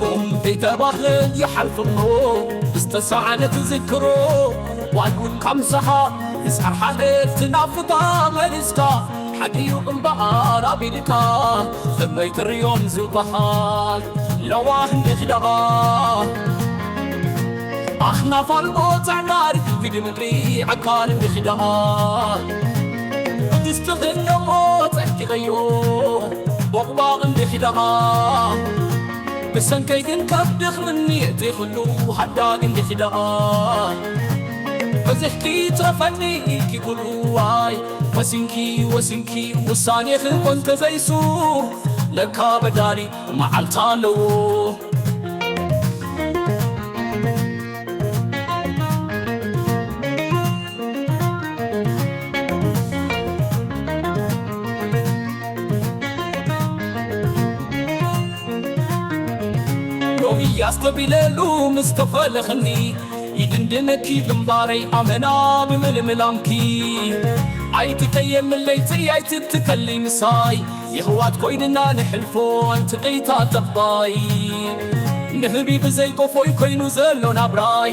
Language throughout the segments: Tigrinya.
ቁም ከይተባህለ ይሓልፍ እሞ ዝተሳዕነ ትዝክሮ። ጓል እውን ካብ ምሳኻ ህፃን ሓደር ትናፍቓ መሊስካ። ሓዲኡ እምበኣር ኣቢልካ ከመይ ትርእዮም ዝበሃል። ለዋህ እንዲኺ ደኣ ኣኽናፍ ኣልቦ ጻዕዳር ፊድ ምድሪ ዓካል እንዲኺ ደኣ ብድስቲ ክነሞ ጸንቂቐዮ ቦቕባቕ እንዲኺ ደኣ ብሰንከይ ግን ከብድኽ ምንየት ዘይኽሉ ሓዳግ እንዲኺ ደኣ በዚሕኪ ትረፈኒ ኢልኪ ኩሉ ዋይ ወሲንኪ ወሲንኪ ውሳኔኺ ኮን ተዘይሱ ለካ በዳሊ መዓልቲ ኣለዎ። ሎሚ ኣስተቢለሉ ምስ ተፈለኽኒ ይድንድነኪ ግንባረይ ኣመና ብምልምላምኪ ኣይትቀየምለይ ጥያይ ትትከሊ ምሳይ የሕዋት ኮይንና ንሕልፎ ኣንቲ ቐይታ ጠባይ ንህቢ ብዘይ ቆፎይ ኮይኑ ዘሎ ናብራይ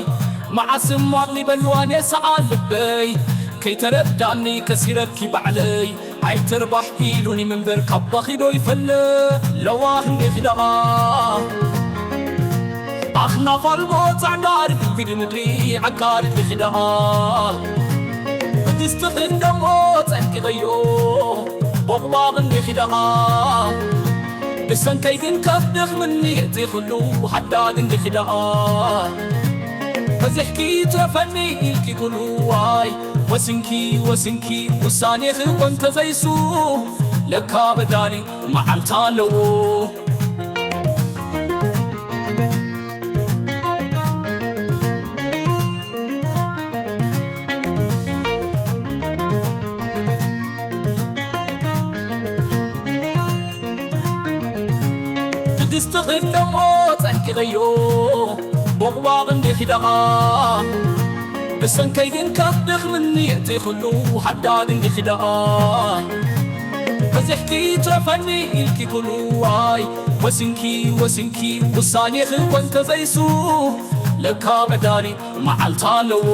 መዓስ እሞ ኣቕሊበልዋ ነሳኣ ልበይ ከይተረዳኒ ከሲረኪ ባዕለይ ኣይትርባሕ ኢሉኒ ምንበር ካባኺ ዶ ይፈልእ ለዋህ እንዲኺ ደኣ ኣኽናፍ ኣልቦ ጻዕዳ ርግቢድ ምድሪ ዓቃር እንዲኺ ደኣ ብድስቲ ክእንደሞ ጸንቂቐዮ ቦቕባቕ እንዲኺ ደኣ ብሰንከይ ግን ከብድኽ ምንየት ዘይኽሉ ሓዳግ እንዲኺ ደኣ በዚሕኪ ትረፈኒ ኢልኪ ኩሉ ዋይ ወሲንኪ ወሲንኪ ውሳኔኺ ኮን ተዘይሱ ለካ በዳሊ መዓልቲ ኣለዎ። ብድስቲ ክእንደሞ ጸንቂቐዮ ቦቕባቕ እንዲኺ ደኣ ብሰንከይ ግን ከብድኽ ምንየት ዘይኽሉ ሓዳግ እንዲኺ ደኣ በዚሕኪ ትረፈኒ ኢልኪ ኩሉ ዋይ ወሲንኪ ወሲንኪ ውሳኔኺ ኮን ተዘይሱ ለካ በዳሊ መዓልቲ ኣለዎ።